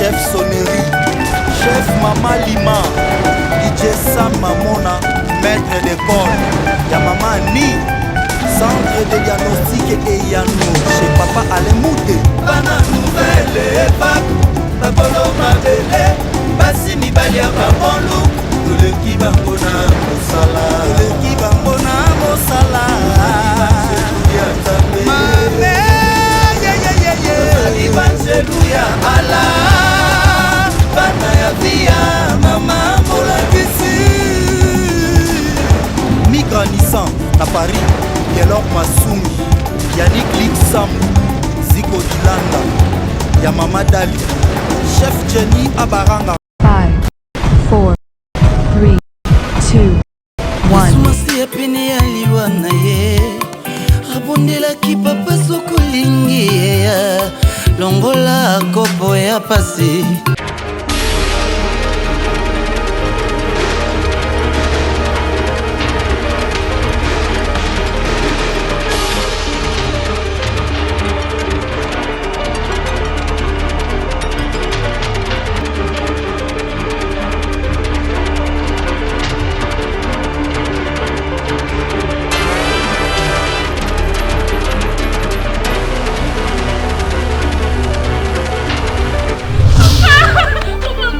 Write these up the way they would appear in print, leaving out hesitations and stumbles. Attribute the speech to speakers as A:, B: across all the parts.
A: Chef Sonnerie, Chef Mama Lima, DJ Sam Mamona, maître d'école, ya Mama Ni, Centre de diagnostic et Yano, chez Papa Alain Mouté. Bana nouvelle époque, bakolo mabele, basi mibali ya babon look, toleki bango na mosala, toleki bango na mosala. Mame, ye, ye, ye, ye. Tozali banzelu ya ala, bana ya via, mama molakisi. Migra Nissan na Paris, Yelor Masungi, Yannick Lik Sambu, Zico Dilanda, ya Mama Dali, Chef Jenny Abaranga.
B: 5, 4, 3, 2, 1.
C: Mwasi ya pene ya liwa na ye abondelaki papa soki olingi ye longola kopo ya pasi.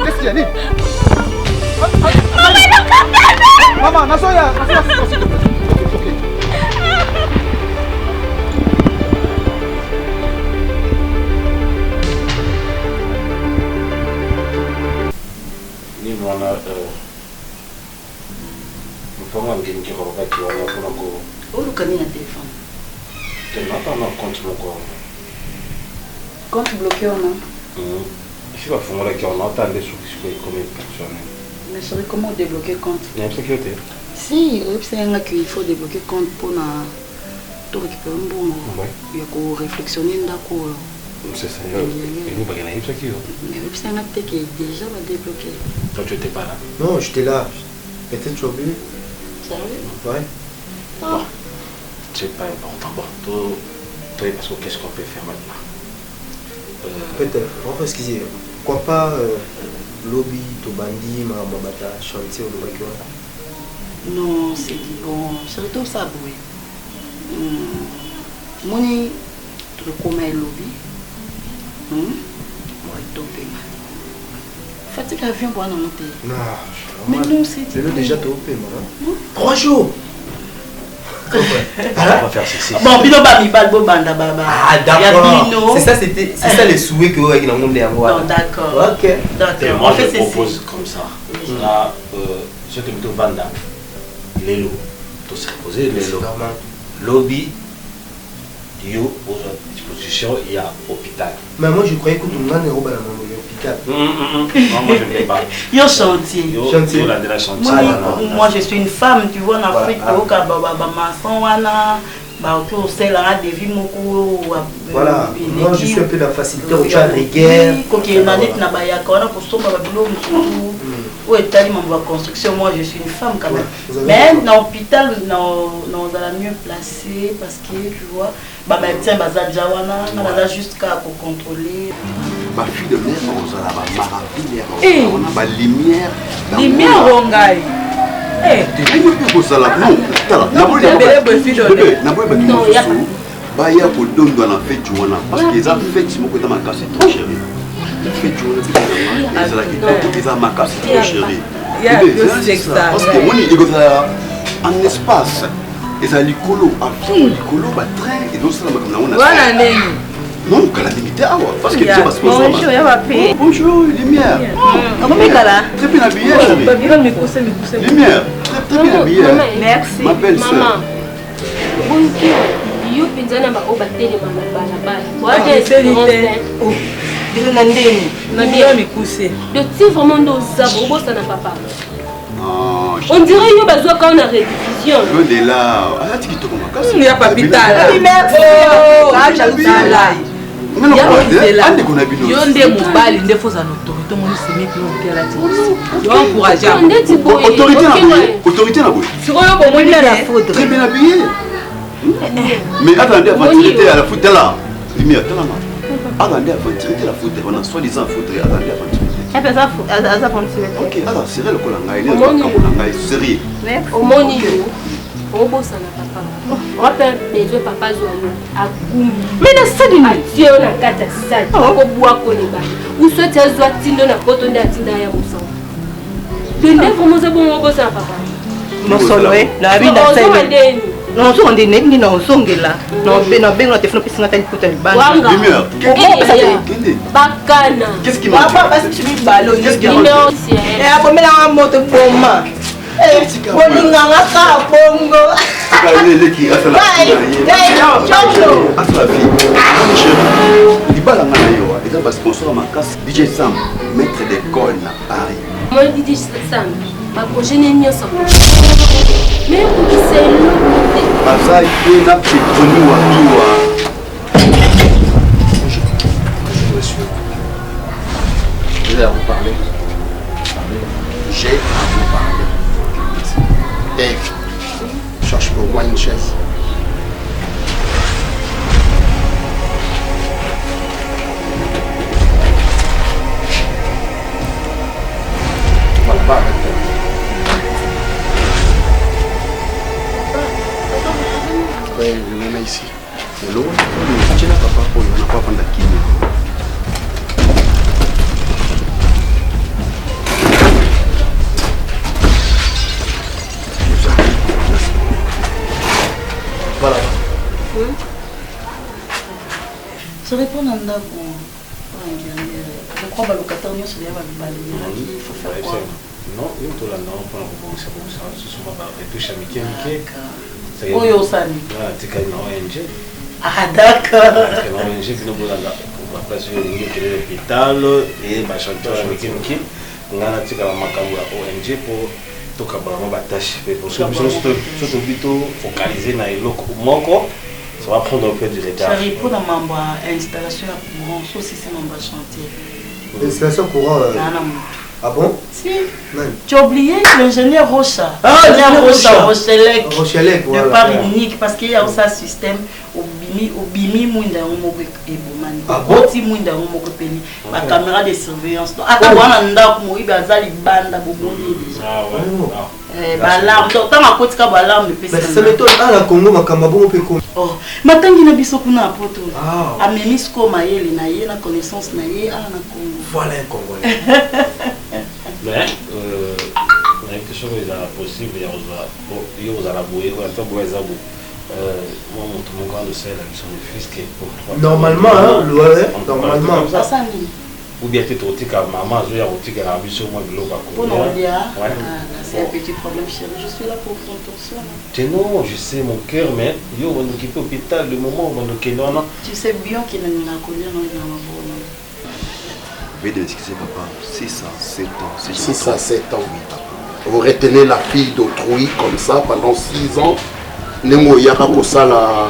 D: Qu'est-ce qu'il y a, Nini? Maman, nazoya, nazoya, s'il te plaît. Ok.
E: Nini wana mopango ya ngengi olobaki wana mpona ko
F: Oluka nini na telefone?
E: Te nata na compte moko wana.
F: Compte bloqué wana.
E: Esi bafungolaki wana ata nde soki sikoyo ekomi personnel.
F: Mais chérie, comment débloquer compte?
E: Nayebisaki yo te.
F: Si, oyebisaki nga qu'il faut débloquer compte mpona to récupérer mbongo ya ko réflexionner ndako oyo.
E: C'est ça, yo nayebisaki yo.
F: Mais oyebisaki nga te que déjà ba débloquer.
E: Toi tu étais pas là.
G: Non, j'étais là. Peut-être tu as oublié.
F: Sérieux?
G: Ouais.
F: Ah.
E: Bon, c'est pas important. Bon, toi, toi, parce que qu'est-ce qu'on peut faire maintenant?
G: Peut-être, enfin, excusez, pourquoi pas lobby, tobandi, makambo bata, chantier, olobaki wana.
F: Non, c'est dit bon. Surtout ça, boye. Moni, tokoma elobi. Bon, topema. Fatigue avion pour un monter.
G: Non,
F: Mais non, c'est dit.
G: Lelo
F: bon.
G: déjà topema, non? 3 jours.
E: On va faire ceci.
F: Bon, bino ba mibal bo banda baba.
G: Ah, d'accord. C'est ça, c'était, c'est ça le souhait que ouais, dans le monde
F: Non, d'accord.
G: Ok.
F: D'accord.
E: Et moi,
F: On fait
E: je
F: ceci.
E: propose comme ça. Là, ce que nous vanda, lelo, tout se reposer, lelo. Lobby, yo, aux dispositions, il y a hôpital.
G: Mais moi, je croyais que tout le monde est au l'hôpital.
E: Non, moi, je ne vais pas.
F: Yo chantier.
E: Yo,
G: Chantier.
E: yo, la de la chantier.
F: Moi,
E: Non, non.
F: moi, je suis une femme, tu vois, en Afrique,
G: Voilà.
F: oka ba ba ba maçon wana, ba oki osela devis moko
G: Voilà. Moi, je suis un peu dans la facilité, tu as rigueur.
F: kokende neti na bayaka wana kosomba babilo mosusu oyo etali mambo ya construction. Moi, je suis une femme quand même.
G: Vous avez
F: Mais
G: raison.
F: na hôpital naozala mieux placé parce que tu vois bamédecin baza deja wana, nga naza juste kaka kocontrôler.
H: Bafille de mer bakozala bamaraville wana, balumière.
I: Lumière o ngai.
H: Ndenge mpe kozala non, tala naboyi bato mosusu baya kodondwa na feti wana parce que eza feti moko eza makasi, trop chéri. Feti wana ezala kitoko, eza makasi, trop chéri, parce que moni ekozala en espace, eza likolo, avion likolo, batrain ezosala makambo nango na
I: Wana nini?
H: Non, kala mingi te awa parce que déjà
I: Bonjour, ya bape.
H: Bonjour, lumière.
I: Okomekala.
H: Très bien habillée, chérie.
I: Babilo mikuse mikuse.
H: Lumière, très très bien habillée.
I: Merci.
H: Ma belle sœur.
J: Mama, bonjour. Yo mpenza na baoyo batelema na balabala.
I: Eseli te.
F: Bino na ndeni.
I: Babilo mikuse.
J: De ti vraiment nde oza obosana papa.
H: Non,
J: On dirait yo bazwaka yo na rediffusion.
H: Loin de là. Alati kitoko makasi.
I: Ya papitala.
F: Merci.
I: Tala.
H: Nga andeko na bino.
I: Yo nde mobali nde foza na autorité, omoni semeki yo moke alati. Yo encourage yango.
J: Ndeti boye.
H: Autorité na boye. Autorité na boye.
I: Sikoyo bomoni te.
H: Très bien habillé. Mais attendez, aventurité à la foot, tala. Lumière, tala ma. Aza nde aventurier te la faute wana soit disant faute aza nde aventurier te.
K: Epe aza aza aventurier te.
H: Ok, aza sérieux lokola ngai, nde makambo na ngai sérieux.
J: Omoni yo obosana papa wape besoin papa azwa yo agumbi
K: mais nasali nini
J: atie yo na kati ya saki akobwako libanda uswati azwa tindo na poto nde atinda ya mosango nde vraiment oza bongo obosana papa
K: mosolo e nayebi
J: nasali
K: nazonga nde nayebi nde nazongela nabenga na telefone opesi nga ta liputa libanda
J: bakana
K: basi mibale abomelanga moto boma bolinganga kaka bongo
H: libala nga na yo eza basponsor ya makasi dj sam maître d'école na paris
J: moi dj sam baprojet ne nyonso me ekokisa eloko te
H: baza ye na petroni wabiwa
E: Monsieur, je vais vous parler. J'ai à vous parler.
L: Dave, cherche pour moi une chaise. Voilà, va avec toi. Ouais, je me mets ici.
H: Hello, tiela papa oyo na papa na kimia.
L: Voilà.
F: Je réponds na ndako je crois balocataire nyonso deya balobaki il faut faire quoi
E: non yo tolanda ngo mpona kobongisa bongisa lisusu ma baretouche ya mike mike
F: oyo osali
E: atikali na ong
F: ah d'accord
E: na ong bino bolanda baplace oyo elingi okende hôpital e bachanteur ya mike mike ngai natikala makambo ya ong mpo tokabala mwa batache mpe po biso so tobi tofocalize na eloko moko ça va prendre un peu du retard.
F: Chérie, pour la mambo installation ya courant, so si c'est mambo chantier.
G: Installation courant. Euh... Ah bon
F: Si. Nani? Tu as oublié l'ingénieur Rocha.
G: Ah,
F: l'ingénieur Rocha, Rochelec.
G: Rochelec, voilà.
F: De Paris unique, parce qu'il y a aussi un système obimi obimi mwinda yango moko ebomani
G: ah bon?
F: okoti mwinda yango moko epeli bacaméra de surveillance ata wana ndako moyibi aza libanda bomoni ye déjà Eh, baalarme donc ntango akoti ka baalarme
G: epesi ah, na congo makambo bongo mpe komi
F: oh, matangi na biso kuna ya poto ah. amemi sikoyo mayele na ye na connaissance na ye awa na congo
G: voilà un congolais
E: mais euh, nayebi te soki ezala possible ya kozwa yo kozala boye oyo ata boye eza boye euh, mwa moto moko azosalela biso ne
G: normalement hein, normalement
E: Ou bien te tokotika mama azoya kotikela biso mwa biloko ya
F: kolia. Pona Ouais. Ah, c'est un petit problème chérie, je suis là pour prendre ton soin.
E: Tu non, je sais mon cœur mais yo bandoki pe hôpital le moment où bandokende wana.
F: Tu sais bien qu'il n'a kolia na na mabona.
H: Veuillez m'excuser papa, 6 à 7 ans.
L: Si 6 à 7 ans. Oui, papa. Vous retenez la fille d'autrui comme ça pendant 6 ans. Ndenge oyaka kosala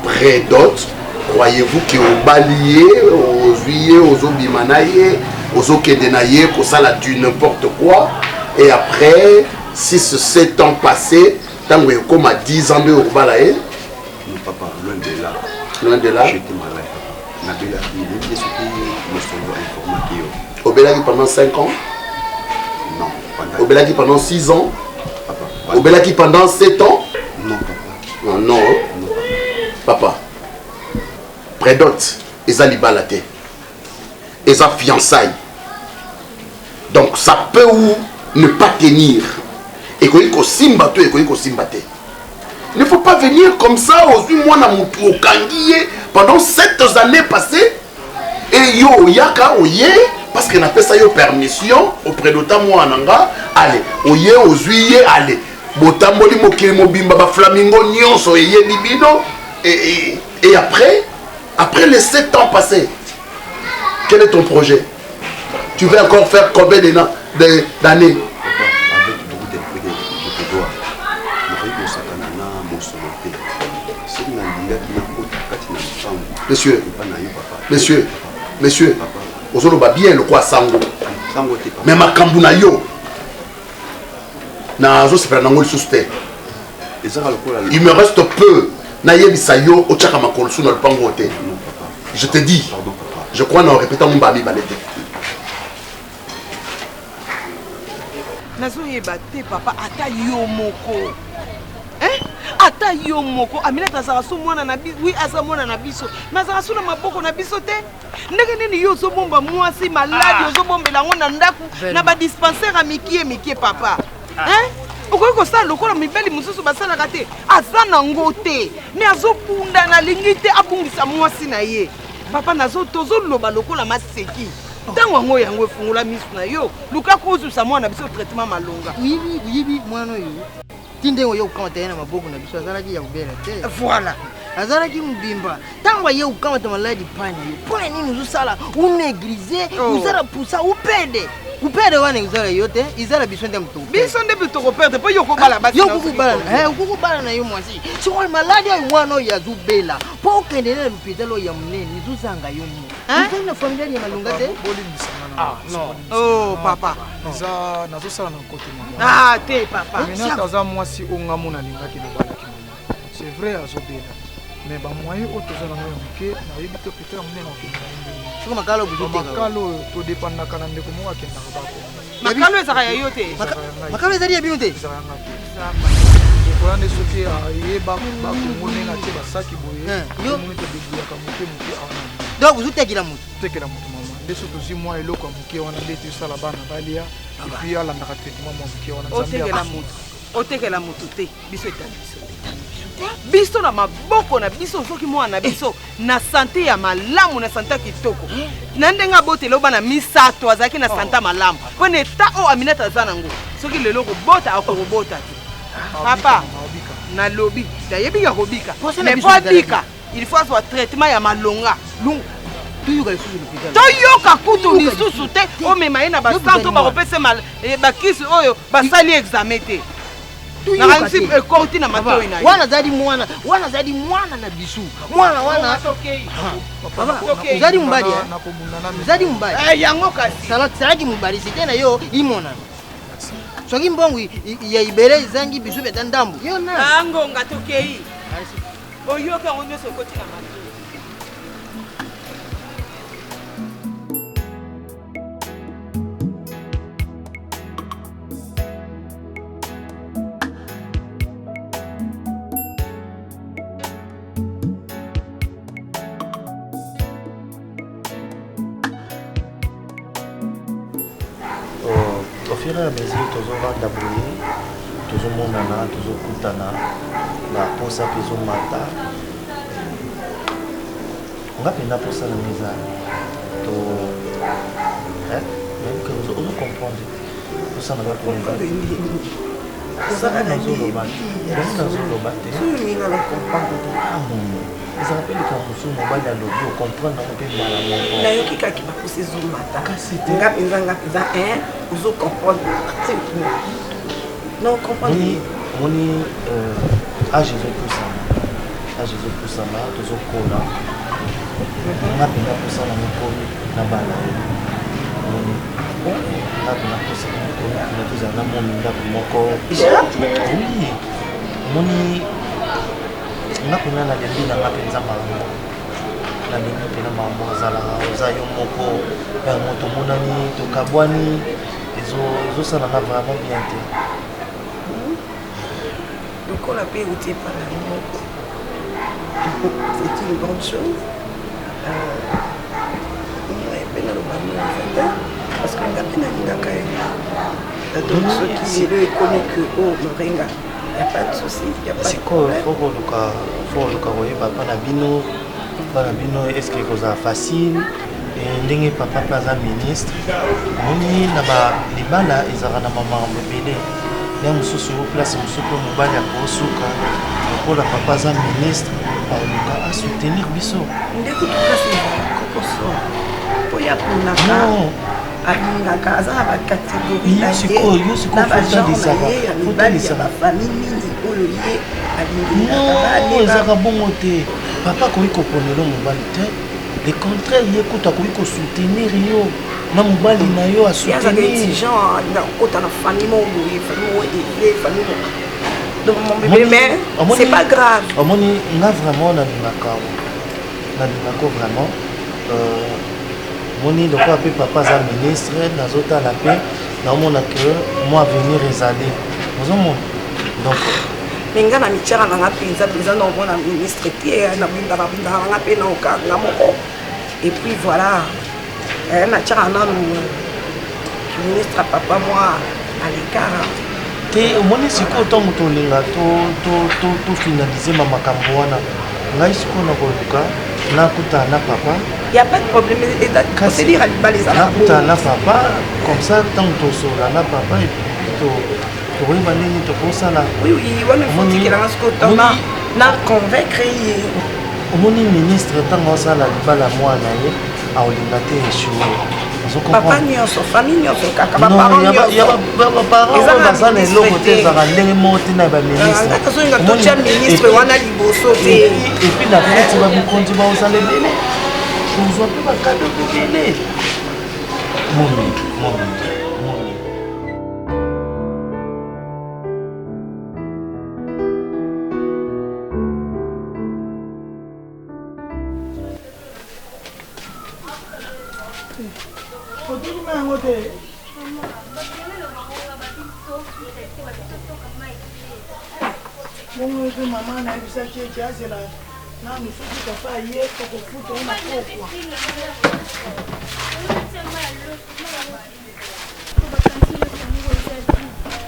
L: pré-dot croyez-vous que obali ye ozwi ye ozobima na ye ozokende na ye kosala du n'importe quoi et après 6 7 ans passé ntango ekóma 10 ans nde okobala ye
H: non papa loin de là
L: loin de là
H: j'étais malade papa nabelaki nayebi te soki mosolo informaki yo
L: obelaki pendant 5 ans
H: non
L: pendant... obelaki pendant 6 ans papa, obelaki pendant 7 ans
H: non papa
L: Non, non. Papa. Prédote, eza libala te. Eza fiançailles. Donc ça peut ou ne pas tenir. Ekoki kosimba to ekoki kosimba te. Il ne faut pas venir comme ça ozwi mwana mutu okangi ye pendant sept années passées et yo oyaka oye parce que napesa yo permission opredota mwana na nga ale oye ozwi ye ale botamboli mokili mobimba baflamingo nyonso eyebi bino et, et, et après après les 7 ans passés quel est ton projet tu veux encore faire combien d'années
H: avec beaucoup de de nakoki kosakana na mosolo te soki nalingaki nakota kati na lopango
L: monsieur
H: epa na yo papa
L: monsieur monsieur ozoloba bien lokola sango
H: sango te
L: mais makambo na yo nazosepela nango lisusu te il me reste peu nayebisa yo otyaka makolo su na lopango te je te dis
H: pardon papa.
L: Je crois na répéta ngo mbala mibale te.
M: Nazoyeba te papa ata yo moko. Hein? Ata yo moko Aminata azalaka so mwana na biso, oui aza mwana na biso, mais azalaka so na maboko na biso te. Ndenge nini yo ozobomba mwasi maladi ah. ozobombela yango na ndako na ba dispensaire ya mikie mikie papa. Ah. Hein? okoki kosala lokola mibali mosusu basalaka te aza nango te me azobunda nalingi te abungisa mwasi na ye papa nazo tozoloba lokola maseki ntango yango yango efungola miso na yo luka kozwisa mwana biso traitement malonga
N: oyebi oyebi mwana oyo ti ndenge oye kokamata ye na maboko na biso azalaki ya kobela te
M: voilà
N: azalaki mobimba ntango aye kokamata maladi pai na yo mpo na nini ozosala unéglige
M: oh.
N: ozala pusa upede kupede wana ezala yo te ezala biso nde moto
M: biso nde tokoperde mpo yo okobala basi
N: yo okokobala na yo mwasi sikoyo maladi oyo mwana oyo azobela mpo okende na lopitalo oyo ya monene ezozanga yo nini ozali na familiale ya malonga te
D: ah,
M: oh papa
D: eza nazosala na nkote
M: ah te papa
D: aminata aza mwasi oyo nga mona alingaki nabalaki mama c'est vrai azobela mais bamoyen oyo toza nango ya moke nayebi te hôpital ya monene akokende na ye ndenge
N: makalo
D: makalo oyo todepandaka na ndeko moko akendaka bako
M: makalo ezalaka ya yo te
N: makalo ezali ya bino te
D: ezalaka ya nga te ndeko wana nde soki ayeba bakongo ndenge atie basaki boye omoni todebuyaka moke moke awa
N: donc ozotekela moto
D: tekela moto mama nde soki tozwi mwa eloko ya moke wana nde tosala bana balia epuis alandaka traitement mwa moke wana
M: otekela moto otekela moto te biso etali biso te biso na maboko na biso soki mwana na biso na sante ya malamu na sante ya kitoko na ndenge abotela bana misato azalaki na sante ya malamu mpo na eta oyo aminata aza nango soki lelo kobota akokobota te papa nalobi nayebi ya kobika mais mpo abika il faut azwa traitement ya malonga toyoka kutu lisusu te omema ye na basanto bakopesa eh, bakisi oyo basali examen te nakanisi ekoti na matoi na ye
N: wana azali mwana wana azali mwana na bisu mwana wana ozali mobali eh? ozali mobali
M: eh, yango kasi
N: salaki mobali site na yo imonana soki mbongo ya ibele ezangi bisu beta ndambo yo
M: na ah, ngonga tokei oyoki yango nyonso ekoti na matoi
O: Au fur et à mesure tozovanda boye tozomonana tozokutana baposa mpe ezomata nga mpenza mposa na nga eza to ozo comprendre mposa na nga mpenza nazoloba te nazoloba te ezala mpe likambo mosusu mobali alobi ocomprendre yango mpe mbala moko
P: nayoki kaki baposa ezomata nga mpenza nga mpenza ozo comprendre non comprendre
O: omoni euh, age ezopusana age ezopusana tozokola nga mpenza mposa na mokoli na bana yo omoni nga mpenza mposa na mokoli mpena tozala na momi ndako moko oui omoni nga mpenza nalembi na nga mpenza makambo nalembi mpena makambo ozalaka oza yo moko yango tomonani tokabwani ezosala nga vraiment bien te
P: lokola mpe euti epa na yo moko c'est une bonne chose ngai mpe naloba mingi te parce que nga mpe nalingaka ye donc soki lelo ekomi que o oh, morenga ya pas de souci ya pas
O: sikoyo fo koluka fo koluka koyeba mpa na bino mpa na bino est ce que ekozala facile ndenge papa mpe aza ministre omoni na libala ezalaka na bamakambo ebele ya mosusu place mosusu mpe mobali akosuka lokola papa aza ministre aluka asoutenir biso
P: nde kutu place ezala kokoso mpo ya ponaka alingaka aza na bacatégorie na ye na bagenre na ye ya mibali ya bafamille mingi oyo ye
O: alingelaka ezalaka bongo te papa akoki koponela mobali te Le contraire ye kutu akoki ko soutenir yo na mobali na yo a soutenir.
P: Exigeant alinga kokota na famille moko boye famille moko élevée famille moko donc mon bébé mais c'est pas grave.
O: Omoni nga vraiment nalingaka nalingako vraiment euh, Omoni lokola mpe papa aza ministre, nazotala mpe naomona que mwa avenir ezali. Ozomona? Donc
P: me nga na mitiaka na nga mpenza mpenza na omona ministre te nabundaka bundaka na nga mpe na okanga moko et puis voilà eh, natiaka nanu ministre papa mwa à l'écart
O: te omoni sikoyo ntango tolinga tofinalize ma makambo wana ngai sikoyo nakoluka nakutana na papa
P: ya pas de problème procédure ya libala ezala
O: nakutana na papa comme ça ntango tosolola na papa tokoyeba ndenge tokosala
P: wana efotikelanga sikoyo tona na convaincre ye
O: omoni ministre ntango asala libala mwana ye aolinga te echoue
P: papa nyonso famille nyonso kaka baparent
O: nyonso baza na eloko te ezalaka ndenge moko te na
P: baministre totya ministre wana liboso te
O: epuis na feti bamikonzi baozala ebele tozwa mpe bakado ebele momi momi momi
D: Otuni mai yango te. Bongo mpe mama nayebisaki ete azela nanu soki papa aye tokofuta ye na pokwa.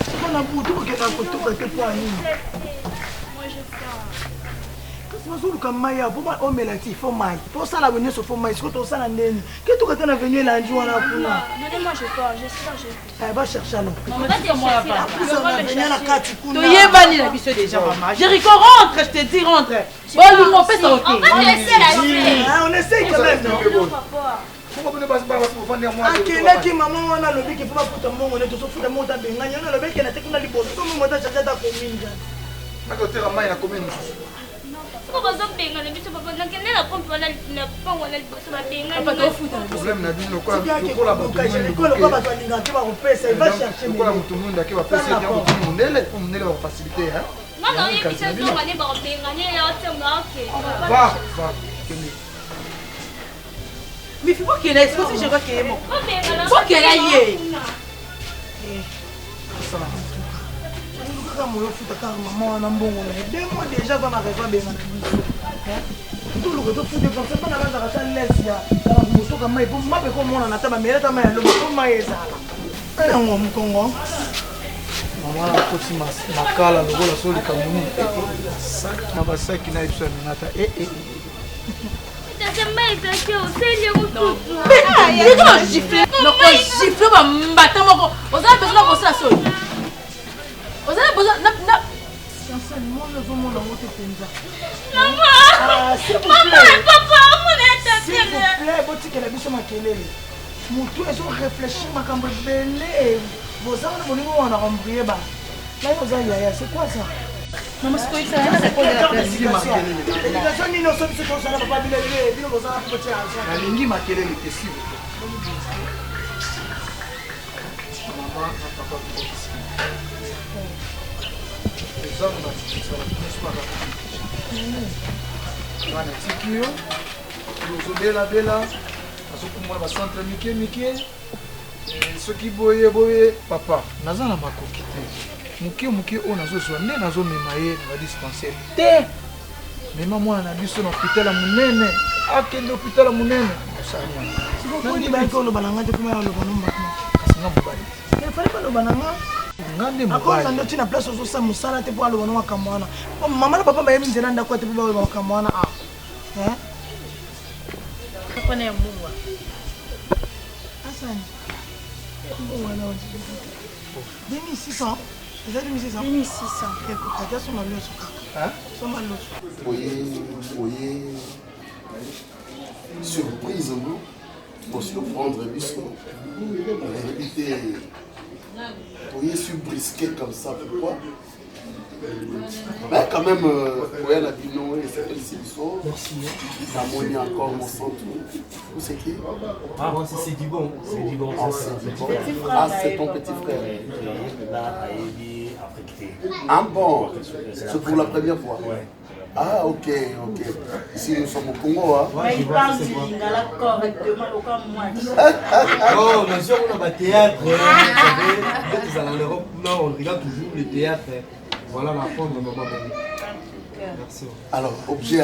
D: Siko na butu kokenda kotuka te mpo ya nini? Kasi bazoluka mai ya po omela ti fo mai po osala boye nyonso fo mai siko tosala ndeni ke tuka te na venu elandi wana kuna va chercher alors na kati kuna
I: toyebani na biso déjà mama jericho rentre je te dis rentre bolingo opesa ote
D: on essaye quand même non akendaki mama wana alobi ke mpo bafuta mbongo nde tozofuta mbongo ta bengani wana alobi akenda te kuna liboso so mbongo ta charge ata commune kaka
Q: nakoteka mai na commune mosusu
J: soko bazobengana biso papa nakende na pompe wana na mpango wana liboso
Q: babenganiproblème na bino lokola
D: bato balingaka te bakopesa
Q: lokola moto mwindu ake bapesi ye moto mondele mpo mondele bakofacilite
J: nga naoyebisa zonga nde bakobengani ye otemba okende
Q: va va kende
I: Mifi bokela ye sikosi je crois ye moko. Bokela ye.
D: Kaka moyo futa kaka mama wana mbongo na ye. Deux mois déjà aza na raison abengana biso. Toluka tofuta comme ça bana bazaka ata lese ya motoka mai po mape komonana ata bamela ata mai ya lobo po mai ezala. Yango mokongo.
Q: Mama akoti makala lokola so likambo nini na basaki na ye biso ya minata e e
I: Nokogifle bambata moko oza na besoin na kosala soni oza na besoin na
D: ozomona yango te mpenza botikela biso makelele motu ezo réfléchir makambo ebele boza wana bolingo wana kombrie ba nayo oza yaya c'est quoi ça Éducation nini oso biso tosala papa bino bino bozala mpo botia argent.
Q: Nalingi makelele te s'il vous plaît. Mama na papa tokokisi. Ozanga nyonso kaka. Nga natiki yo, ozobelabela, azokumba bacentre mike mike. Eh, soki boye boye papa naza na makoki te moke moke oyo nazozwa nde nazomema ye na badispensaire te mema mwana na biso na hôpital ya monene akende hôpital ya monene
D: osali oloba na ngai te kuma oloba no
Q: kasi nga mobali
D: efali baloba na nga
Q: nga nde
D: akoza nde otina place ozosala mosala te mpo aloba no makambo wana mama na papa bayebi nzela ndako te mpo baloba makambo wana a ah.
I: Papa ya mungwa.
D: Asani. Mbongo na 2600. Eza 2600.
J: 2600.
D: Écoute, ata soma loso kaka. Soma loso.
L: Oye, oye. Surprise ngo. Pour surprendre biso. Nayebi te. Oye sur brisqué comme ça, pourquoi? Mais quand même, koya na bino esepelisi biso. Namoni encore mon centre. Où c'est qui
G: Ah, c'est du bon. C'est du bon.
L: Ah, c'est du bon. Ah, c'est ton petit frère.
E: Là, ayebi Afrique te.
L: Ah bon C'est pour la première fois.
E: Ouais.
L: Ah, ok, ok. Ici, nous sommes au Congo. Hein?
F: Ouais, il parle du lingala correctement, comme moi.
G: Oh, bien sûr, on a un théâtre. Vous savez, dès qu'ils en Europe, là, on regarde toujours le théâtre. Voilà la forme de maman Béni. Merci.
L: Alors, objet,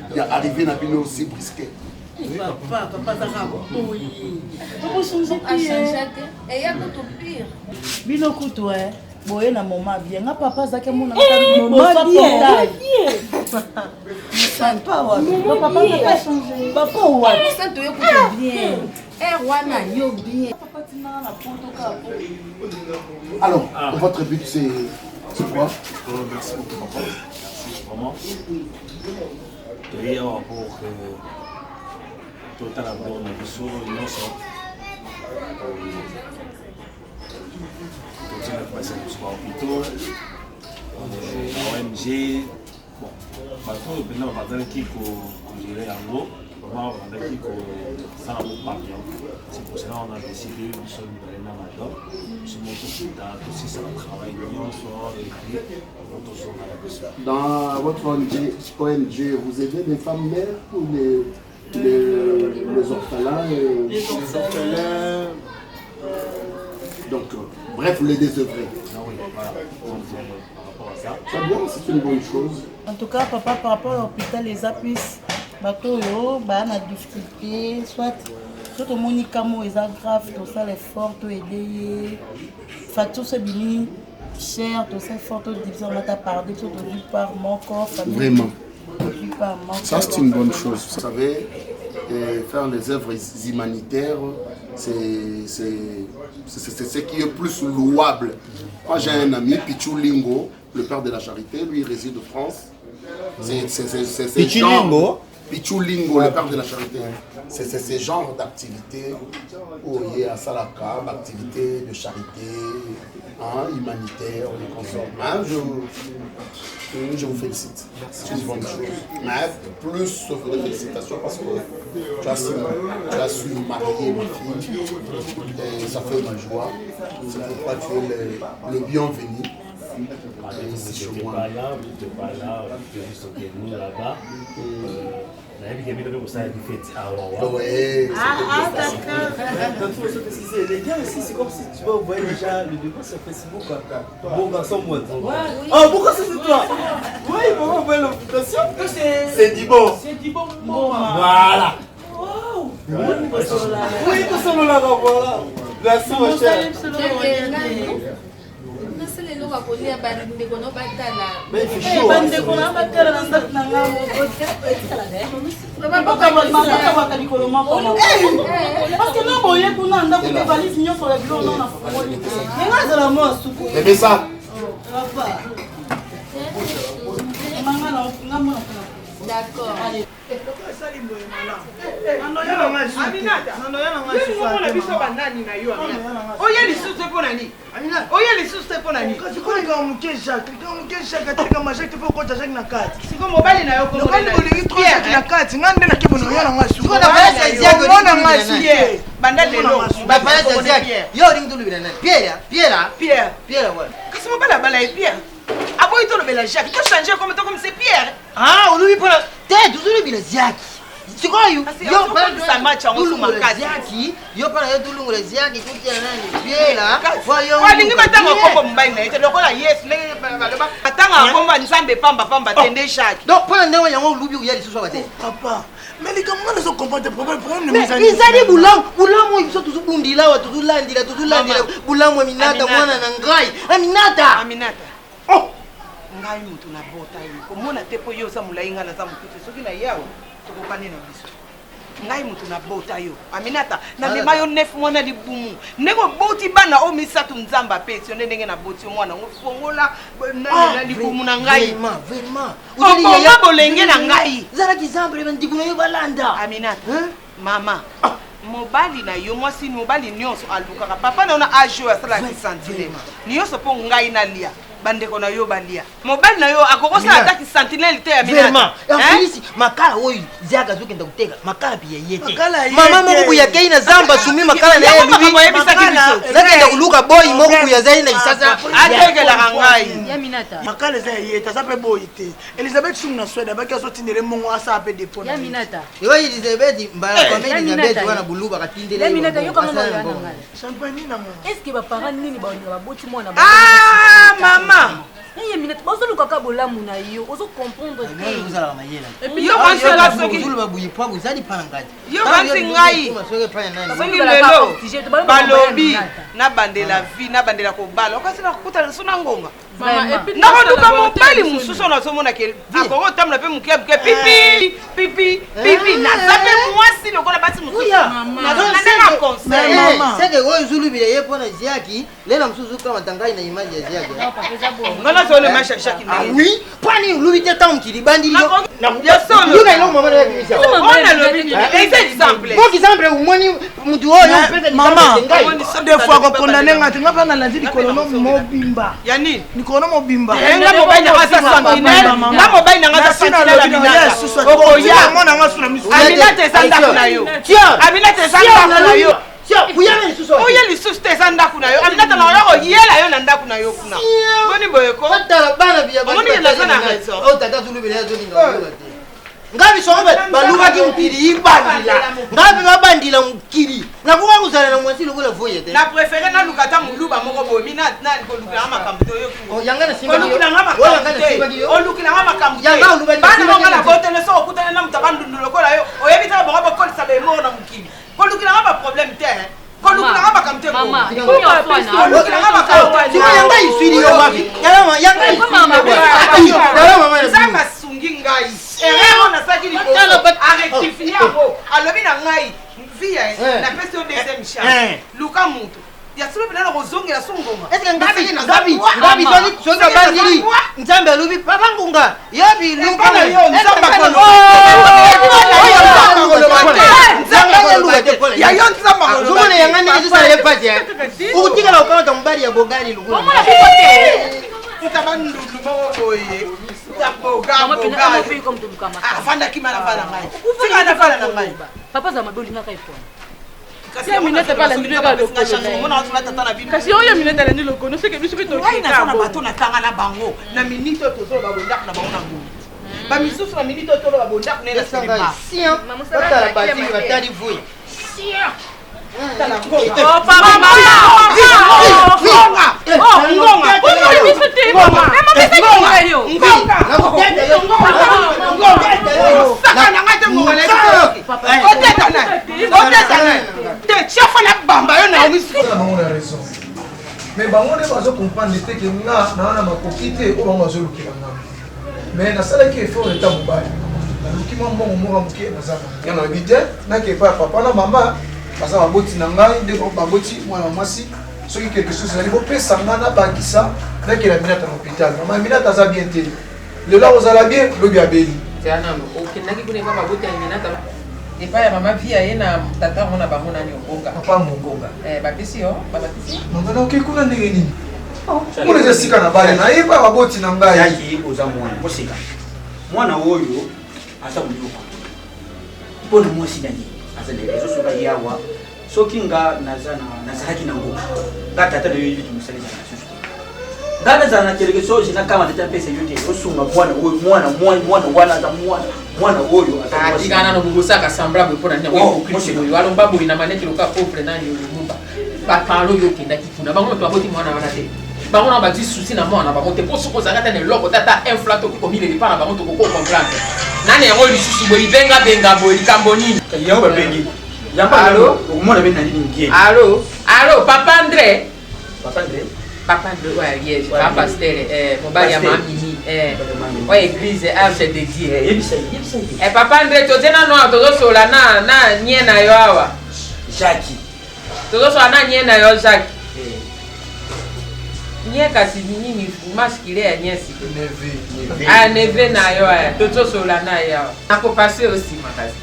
L: il y a arrivé Nabino aussi brisquet.
F: Papa, papa azaka boyi.
J: Eya kutu pire.
F: Bino kutu eh. Boye na moment bien. Nga papa azaki amona
J: Eh,
F: moment
J: bien.
F: Papa wapi? Papa azaki changer. Papa wapi?
J: Santo yo kutu bien. Air wana yo bien.
F: Papa tinanga na poto kaka po.
L: Alors, votre but, c'est c'est quoi
E: Oh, merci beaucoup, papa. Merci, vraiment. toye awa pour que totala biloko na biso nyonso totinaki basi na biso bahôpitaux ba ong bon bato oyo mpenza babandaki kogere yango vraiment babandaki kosala ngo par bien. C'est pour cela on a décidé, biso mibale na madame, biso moko tokita tosisa batravail nyonso et puis tozonga na biso.
L: Dans votre ONG, ONG, vous aidez les femmes mères ou les orphelins et...
F: Les orphelins.
L: Donc, bref, les désœuvrés.
E: Ah oui, voilà. Donc, par rapport à ça.
L: C'est bien, c'est une bonne chose.
F: En tout cas, papa, par rapport à l'hôpital, les appuis, bato oyo baa na difficulté, soit so tomoni kamo eza grave, tosala effort toede ye, facture so ebimi cher, tosala effort todivise yango ata par deux, so tozwi part moko, famille
L: Vraiment.
F: tozwi part moko.
L: Ça, c'est une bonne chose. Vous savez, faire les œuvres humanitaires, c'est ce qui est plus louable. Moi, j'ai un ami, Pichou Lingo, le père de la charité, lui, il réside en France. C'est
A: Pichou
L: genre-
A: Lingo?
L: Pichou Lingo, le père de la charité. C'est ce genre d'activité où il y a Salaka, activité de charité, hein, humanitaire, les consorts. Hein, je vous félicite. C'est une bonne chose. Mais plus de félicitations parce que tu as su marier ma fille. Et ça fait ma joie. C'est pourquoi tu es le bienvenu. Et ici chez
E: J'étais
L: moi.
E: pas là, j'étais pas là, j'étais juste ok, nous là-bas. Nayebi ke bino mpe kosalaki feti awa.
L: Ouais,
F: Ah, d'accord.
G: Dans tout le sens, les gars aussi, c'est comme si tu vois, vous voyez déjà le débat sur Facebook. Quoi. Bon garçon, moi.
I: Ouais.
G: Oh, pourquoi c'est toi? Oui, maman, envoyé l'invitation. C'est du bon.
I: C'est du bon.
G: Voilà.
I: Wow.
G: Oui, tout ça, là, voilà. Merci, ma chère.
J: Nasala eloko ya kolia bandeko no batala.
G: Mais il fait chaud.
F: Bandeko na batala na ndako na ngai mabokabwaka likolo moko parce que na boye kuna ndako te valise nyonso ya biloko no na fungoli ndenge azala mwa suku.
L: Aimez ça?
F: Papa manga na nga mona kuna.
J: D'accord.
M: Aminata, biso banani na yo? Oye lisusu te mpo na nini? Oye lisusu te mpo na nini?
D: Likambo moke Jacques, likambo moke Jacques, atelikama Jacques te mpo okota Jacques na kati.
M: Siko mobali na yo
D: Lokola bolingi trop Jacques na kati, nga nde nakebona oya na nga suku.
N: Sikoyo na valise ya Jacques,
D: Omona
N: olingi
D: nga
N: tolobela
D: suku
N: nani?
D: te.
M: Banda lelo.
N: Na valise ya Jacques, yo olingi tolobela nani? Pierre, Pierre,
M: Pierre.
N: Pierre wana.
M: Kasi mobali abala ye Pierre, aboyi tolobela Jacques, tochange comme tokomise Pierre.
N: Ah, olobi mpona te, tozolobela Jacques. Sikoyo yo
M: ozokolisa match yango so
N: tolongola
M: makasi.
N: Jacques, yo mpona yo tolongola Jacques, totiela nani? Pierre.
M: Alingi batanga kombo mobali na ye te lokola Yesu, ndenge baloba batangaka kombo ya Nzambe pambapamba te nde Jacques.
N: Donc mpona ndenge yango olubi oya lisusu awa te.
D: Papa, mais likambo nga nazo comprendre problème problème
N: Mais ezali bulamu, bulamu oyo biso tozobundila awa, tozolandela, tozolandela bulamu. Aminata, mwana na ngai, Aminata.
M: Aminata, oh, ngai moto nabota ye, komona te mpo yo oza molai, ngai naza mokutu, soki na ye awa tokokani na biso. Ngai moto nabota yo, Aminata, namema yo 9 mwana libumu, ndenge oboti bana oyo misato Nzambe apesi yo, nde ndenge naboti yo mwana ngo fongola na libumu na ngai.
N: Vraiment, vraiment.
M: Obonga bolenge na ngai.
N: Zalaki zambre, bandeko na yo balanda.
M: Aminata, mama, mobali na yo, mwasi mobali nyonso alukaka papa na yo na age oyo asalaki sentinelle nyonso mpo ngai nalia. Bandeko na yo balia. Mobali na yo akokosala ata kisentinelle te ya
N: Vraiment, en plus makala oyo Ziaka azokenda koteka makala mpe ya ye te. Mama moko boye akei na zamba asumi makala na ye alobi nakenda koluka boyi moko boye azali na kisasa.
M: Atekelaka ngai.
D: Makala eza ya ye te, aza mpe boyi te. Elizabeth Sungu na Suède abaki azotindele mongo asala mpe depot na ye.
N: Ewa Elizabeth mbala famille Elizabeth wana buluba katindele
I: Ya Minata, yoka mama oyo ana ngai.
D: Champagne nini nango?
I: Est-ce que ba parents nini balinga baboti mwana
M: Ah mama.
I: Ye Minata, bazoluka kaka bolamu na yo, ozo comprendre te.
N: Ozalaka mayele.
M: Yo kanisi soki
N: ozoloba boye po ozali pa na ngai.
M: Yo kanisi ngai. Soki lelo balobi nabandela vie, nabandela kobala, okasi nakokutana lisusu na ngonga. Nakoluka mobali mosusu oyo nazomona ke akoki kotambola mpe moke moke pipi pipi pipi, naza mpe mwasi lokola basi mosusu, nazonga conseil.
N: Seke oyo ezulubila ye mpo na ziaki lela mosusu okamata ngai na image ya ziaki.
M: Nga nazolo image ya Jacques.
N: Ah oui, mpo nini olubi te ntango mokili ebandili yo?
M: Ya solo.
N: Yoka eloko mama na yebimisa.
M: Oyo nalobi nini? Eza exemple.
N: Mpo exemple omoni mutu oyo opesa
D: Mama,
N: ngai.
D: Des fois kokondane nga te, nga mpe nalandi likolo no mobimba.
M: Ya nini?
D: Likolo no mobimba.
M: Eh, nga mobali na nga aza sentinelle, nga mobali na nga aza sentinelle. Aminata, okoya.
D: Mona nga su na miso.
M: Aminata, eza ndako na yo. Aminata, eza ndako na yo. Oya lisusu te, eza ndako na yo. Aminata, na oya koyela yo na ndako na yo kuna. Boni boye ko?
N: Batala bana biya.
M: Omoni ke naza na raison.
N: Oyo tata azolobela ye azolinga koloba te. Ngai biso yango balukaki mokili ibandila, ngai mpe babandila mokili, nakoka kozala na mwasi lokola voye te.
M: Na préféré naluka ata moluba moko boye mi kolukilanga makambo te. Oyoki?
N: Yanga nasimbaki yo.
M: Olukilanga
N: Oyo yanga
M: makambo te.
N: nasimbaki yo.
M: Olukilanga makambo te.
N: Yanga olubaki
M: Bana
N: nasimbaki
M: bango na
N: yo.
M: botele soki okutani na moto abandundu lokola yo, oyebi te bango bakolisa bemoro na mokili. Kolukilanga baproblème te, hein. Kolukilanga makambo te.
J: Mama,
M: Kolukilanga makambo te.
N: Sikoyo yanga iswili yo wapi? Yanga yanga iswili yo wapi? Tala mama na
M: Nzambe asungi ngai, erreur oyo nasalaki liboso arectifie yango, alobi na ngai vie napesi yo deuxième chance, luka moto ya solo mpena na kozongela so ngonga.
N: Est-ce que ngabi ngabi ngabi soki soki babandili Nzambe alobi papa ngunga yo biluka
M: Epa na yo, Nzambe akoloba te. Nzambe akoloba te. Ya yo Nzambe akoloba te.
N: Ozomona yanga ndenge ezosala ye pasi, okotikala kokamata mobali ya bogari lokola
M: Futa bandundu moko boye ya boga boga afandaki mana fala ngai, tika na fala na ngai.
I: Papa za mabe, olingaka epona.
M: Kasi
R: Ya Minata mpe alandi kaka lokolo na ye. Kasi oyo Minata alandi lokolo soki biso mpe
M: ngai naza na
R: tokeka.
M: Bato natanga na bango na minute oyo tozoloba bondako na bango na ngulu, bamisusu na minute oyo toloba bondako na ye na selema.
N: Batala bazili batali voi.
M: Oh, papa, mama, ngonga, oh, ngonga, ngonga, ngonga, saka na ngai te, ngonga na ye oteta na oteta na te, chef na bamba yo na
Q: Eza na bango na raison, mais bango nde bazo comprendre te ke nga naa na makoki te oyo bango bazolukela nga. Mais nasalaki effort eta mobali, naluki mwa mbongo moko ya moke naza na nga, nalobi te nake epai ya papa na mama, baza baboti na ngai nde baboti mwana mwasi. Soki quelque chose ezali, bopesa nga nabakisa, nakela Minata na hôpital. Mama Minata aza bien te lelo, akozala bien lobi, abeli.
S: Tia nano okendaki kuna epa baboti ya Minata, epai ya mama vi aye na tata yango na bango nani Ongonga?
Q: Papa Mongonga.
S: Eh, bapesi yo babakisi.
Q: Mama, naoke kuna ndenge nini? Kuna eza esika na bale nayeba baboti na ngai.
T: Yaki oza mwana koseka, mwana oyo aza konyoka mpo na mwasi na ye aza na raison. Soki aye awa, soki nga naza na nazalaki nango, nga tata na yo yebi mosala ezala lisusu te. Nga nazala na quelque chose nakama tata apesa yo te, osunga mwana oyo, mwana mwana mwana wana aza mwana mwana oyo aza mwasi.
S: Atika nano bobosaka semblable mpo na nini yango?
T: Oh,
S: Hypocrite boyo, alomba boye na manete loka pauvre nani Lumumba. Baparo oyo okendaki kuna, bango bato baboti mwana wana te, bango na bazwi susi na mwana na bango te, mpo soki ozalaka ata na eloko te, ata infla tokoki komilela epa na bango, tokoki kocomprendre nani yango lisusu boye libengabenga boye likambo nini.
T: Yango babengi yango.
S: Allo?
T: Okomona be nani ngie.
S: Allo, allo, papa André.
T: Papa André.
S: Papa André oyo ya Liège.
T: Oyo ya
S: papa pasteur, mobali ya
T: Pasteur.
S: Mamini, oyo église Arche de Dieu.
T: Yebisa ye, yebisa ye.
S: Papa André, toze nano awa, tozosola na nye na yo awa.
T: Jacques.
S: Tozosola na nye na yo Jacques. Nye kasi nini maskile ya nyesi? Ah, neve na yo aya, tozosola na ye awa, nakopase yo nsima kasi.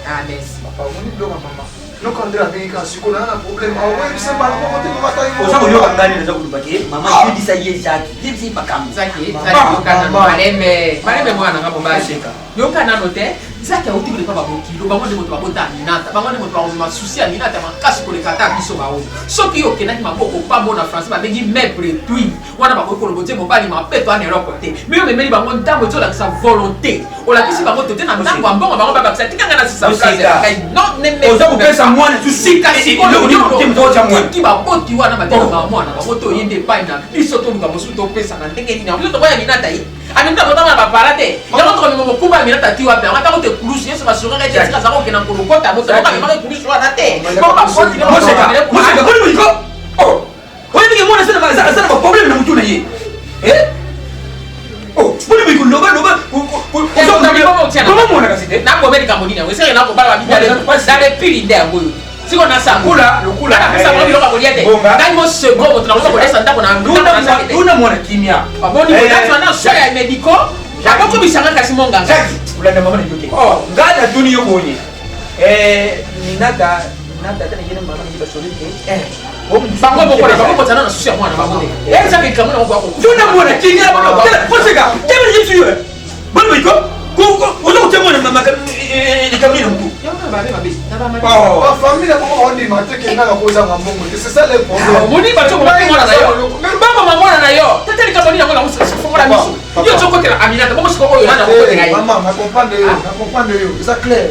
S: Ah, merci.
Q: Papa, omoni biloko ya mama. Noko André abengi kaka sikoyo naza na problème akoyebisa mbala moko te mama tai
T: oza koyoka ngai nde naza koloba ke mama yebisa ye zaki yebisa ye makambo
S: Zaki, Zaki, yoka nano maleme, maleme mwana nga mobali. Yoka nano te, Zaki auti koleka ba bokilo, bango nde moto babota Aminata, bango nde moto bakomema souci ya Aminata makasi koleka ata biso baoyo. Soki yo okendaki maboko pamba na français babengi maitre twin, wana bakoki koloba otie mobali mabe to ana eloko te. Mais yo omemeli bango ndambo ezolakisa volonté. Olakisi bango tote na ndambo ya mbongo bango babakisa tika ngai nasisa phrase ya ngai. Non, ne me
T: Oza kopesa mwana susu.
S: Sika sikoyo
T: Eloko nini motema oza kotya mwana?
S: otiki baboti wana batelemaka mwana bango to ye nde epai na biso toluka mosusu topesa na ndenge nini yango biso toboya Aminata ye. Aminata kotanga na bapara te. Yango tokomema mokumba ya Aminata ti wapi? Yango ata kote ekulusu Yesu basungaka ete esika azalaka kokenda kolokota moto yango amemaka ekulusu wana te. Bongo baboti
T: Moseka, Moseka, boni boyiko? Oh, oyebi ke mwana aza na baproblème na motu na ye. Eh? Oh, boni boyiko loba loba. Koma mwana kasi te.
S: Nakobeli likambo nini yango? Eseke nakobala babitale na lepili nde yango oyo. Siko nasanga.
T: Lokula, lokula.
S: Napesa bango biloko ya kolia te. Ngai mosego moto nakoki kolesa ndako na
T: Tuna mwana kimia.
S: Aboni bolati wana so ya mediko. Akokobisanga kasi monganga.
T: Olanda mama na yo te. Ngai natuni yo boye. Eh, Minata, Minata ata nayena mama na ye basoli te. Eh.
S: Bango moko na bango kotana na susi ya mwana bango te. Ezaka likambo na bango akokufa.
T: Tuna mwana kimia. Foseka, tebele yesu yo. Boni boyiko? Oza kotia mwana likambo nini na motu?
Q: Bafamille yango baondima te kendaka kozanga mbongo te, c'est ça le problème.
S: Omoni bato komona mwana na yo. Bamama mwana na yo. Tete likambo nini yango na fongola miso. Yo ozokotela Aminata bongo sikoyo oyo nani akokotela ye?
Q: Mama, na comprendre yo, na comprendre yo, eza clair.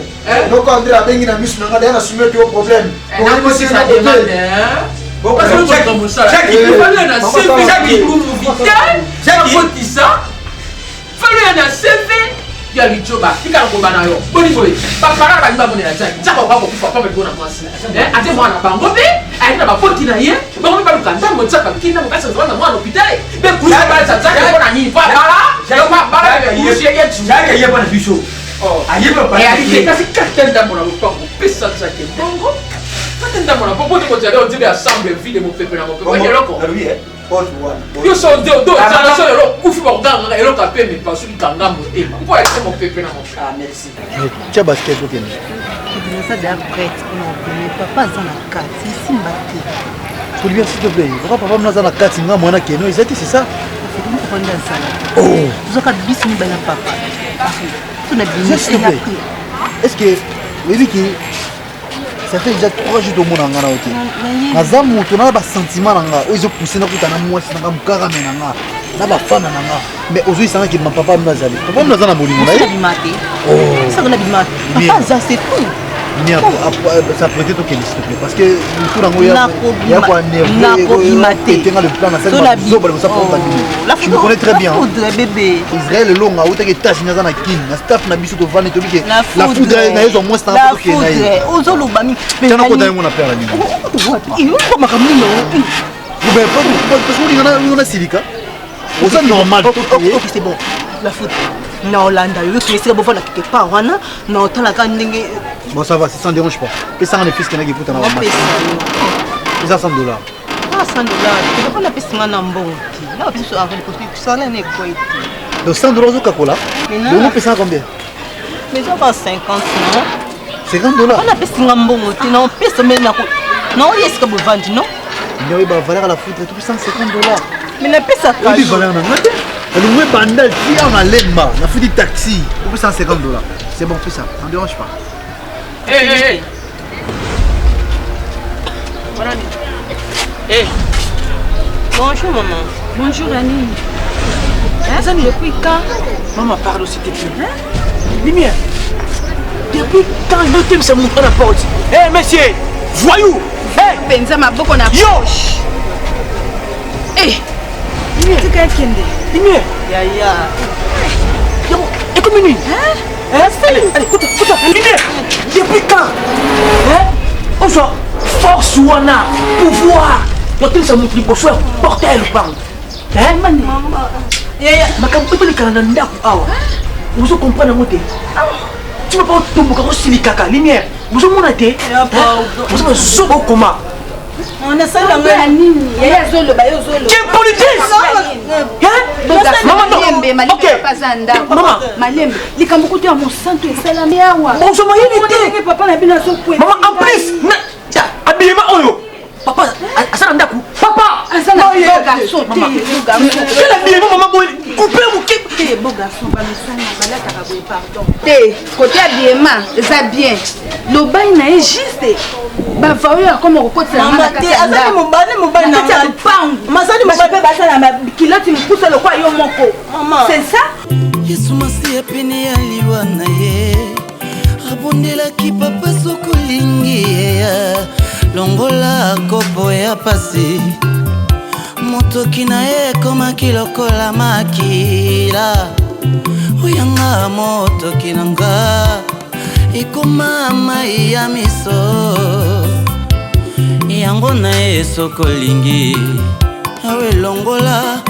Q: Noko André abengi na miso na nga, deya na soumettre yo problème.
S: Nakosisa demande. Jackie, Falo ya na CV ya lijoba tikala koba na yo boni boye bapara balingi bamonela jaki jaki akoka kokufa pamba likolo na mwasi ate mwana bango mpe ayaki na baboti na ye bango mpe baluka ndambo jaki aluki ndambo kasi azala na mwana hôpital mpe kusu balisa jaki mpo na nini po abala po abala mpe kusu ye
T: jaki aye mpo na biso
S: aye te kasi kata ndambo na lopango pesa jaki mbongo kata ndambo na po tokozala ondire ensemble vide mopepe na mopepe eloko yo so nde odo ozala so lelo okufi bakogangaka eloko ya pembe mpasuki kanga motema mpo alakisa mopepe na mopepe
O: tia basket okende
K: naza deja prête mpona obime papa aza na kati esimba te
O: Olivier, s'il te plaît, pourquoi papa mna aza na kati nga mwana keno eza te c'est ça
K: papa nde azala
O: Oh.
K: tozwaka biso mibale na papa so na
O: S'il te plaît. Est-ce que oyebi ki ça fait déjà 3 jours tomona nga na yo te naza moto na basentiment na nga oyo ezopousse nakuta na mwasi na nga mokarame na nga na bafana na nga mais ozoyisanga ke papa mino azali papa mino aza na bolingo na ye lumière s'apprêter tokende s'il te plaît parce que motu nango ya koanervetenga le plan nasalizoba liboso aponta bino je me connais très bien Israël elonga autaki États-Unis aza na kin na staff na biso tovandi tobi ke la foudre na ye zwa mwasi na tokende na ye
K: ozoloba mingi
O: tana kota yango na père na bino
K: makambo nini
O: parce que olinga nasilika oza normal
K: ok c'est bon la foudre na olanda yo yoki esika bovanda quelque part wana na otalaka ndenge
O: bon ça va ça ne dérange pas pesanga ne fils kenaki efuta na
K: bamasi
O: eza 100 dollars
K: ah 100 dollars papa napesi nga na mbongo te na bapesi biso avril salaire na ekwei te
O: donc 100 dollars ozokakola bongo opesanga combien
K: mais eza ba 50 non
O: 50 dollars
K: wana apesi nga mbongo te na opesa me naoya esika bovandi non
O: nde oyeba valeur ya la foudre topi 150 dollars
K: mais napesaka
O: oyebi valeur na nga te elongo ebanda ti awa na lemba nafuti taxi opi 150 dollars c'est bon fais ça ça ne dérange pas
S: hey, hey, hey.
K: Hey. Bonjour maman.
I: Bonjour Annie. Hein? Depuis quand
D: Maman parle s'il te plaît. Hein? Lumière. Depuis quand je t'aime, ça montre la porte. Hé hey, monsieur, voyou.
I: Hey. Penza maboko na
D: Yo.
I: Eh. Tika ekende.
D: Lumière.
K: Yaya.
D: Yo, ekomi nini?
I: Hein?
D: Hein? Allez, allez, écoute, écoute, lumière. Depuis quand? Hein? Ozwa force wana, pouvoir. Yotelisa moto liboso ya portail ya lopango. Hein? Makambo mpe tolekana na ndako awa. Ozo comprendre yango te. Tu peux pas otomboka kosilikaka lumière. Ozomona te? Ozo zoba okoma.
P: Nasala
F: nini? Yaya azoloba yo ozoloba.
D: Impolitesse!
F: Malembe, malembe, papa aza ndako. Malembe, likambo kutu ya mosantu esalami awa.
D: Bonjour, mayele te.
F: Papa na bino azokwela.
D: Maman, en plus, habillement oyo. Papa, asala ndako. Papa!
F: Aza na beau garçon te, beau garçon.
D: Quel habillement, maman, boye, coupé moke.
F: Te, beau garçon, bamisana balataka boye, pardon. Te, côté habillement, eza bien. Lobai na ye juste. Bava oyo akoma kokotisa
P: Mama
F: nga na kati
P: te,
F: ya
P: azali
F: ndako.
P: mobali, mobali
F: Na
P: na
F: kati ya
P: ngai.
F: lupangu.
P: Mazali mobali.
F: Bato mpe baza na kiloti mokusa lokola yo moko. C'est ça?
C: Yesu Masiya pene ya liwa na ye abondelaki papa soki olingi yeya longola kopo ya pasi motoki na ye ekomaki lokola makila oyanga motoki na nga ekoma mai ya miso yango na ye soki olingi awe longola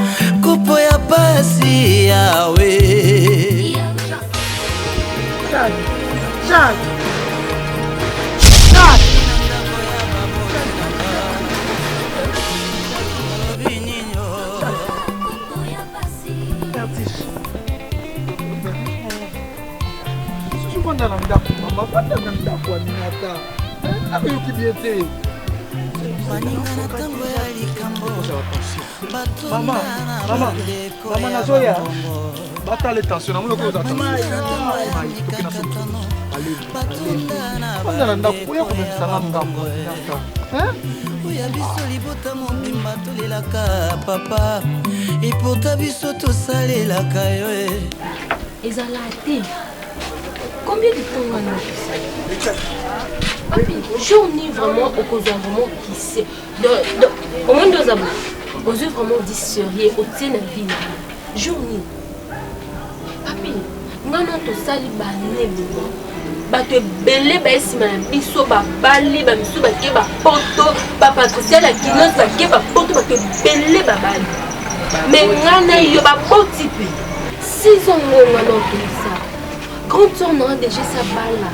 C: kopo ya pasi yawe.
Q: Jacques, Jacques, Jacques. Susu vanda na ndako mama, vanda na ndako Aminata. Nakoyoki bien te. Mama, mama, mama nazoya. Batala tension namoni okoza toke na soki. Vanda na ndako oya komemisa nga ngambo.
C: Oya biso libota mobimba tolelaka papa epota biso tosalelaka yo e.
J: Ezala te. Combien de temps wana Papi, journée vraiment okozwa vraiment kise. Omoni nde oza boye. Ozwi vraiment di sérieux otie na vie na yo. Journée. Papi, nga na tosali bane boye. Bato ebele baye nsima na biso babali bamisusu bake bapoto bapatricia la kinos bake bapoto bato ebele babali me nga na yo baboti mpe 6 ans ngo nga na otomisa grande sœur nanga déjà esi abala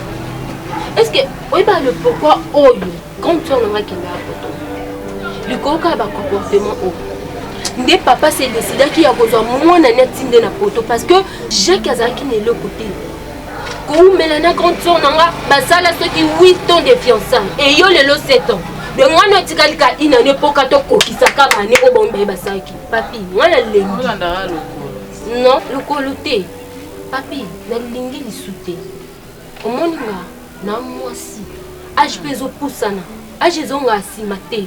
J: est ce que oyeba le pourquoi oyo grande sœur nanga akenda ya poto likolo kaka bacomportement oyo nde papa se décidaki ya kozwa mwana ne atinde na poto parce que jacques azalaki na eloko te koumela na grande sœur nanga basala soki 8 ans de fiançailles eyo lelo 7 ans de nga na etikali ka inane mpoka tokokisaka bane oyo bango baye basalaki papi nga nalengi non lokolo te papi nalingi lisu te omoni nga na mwasi age mpe ezopusana age ezonga nsima te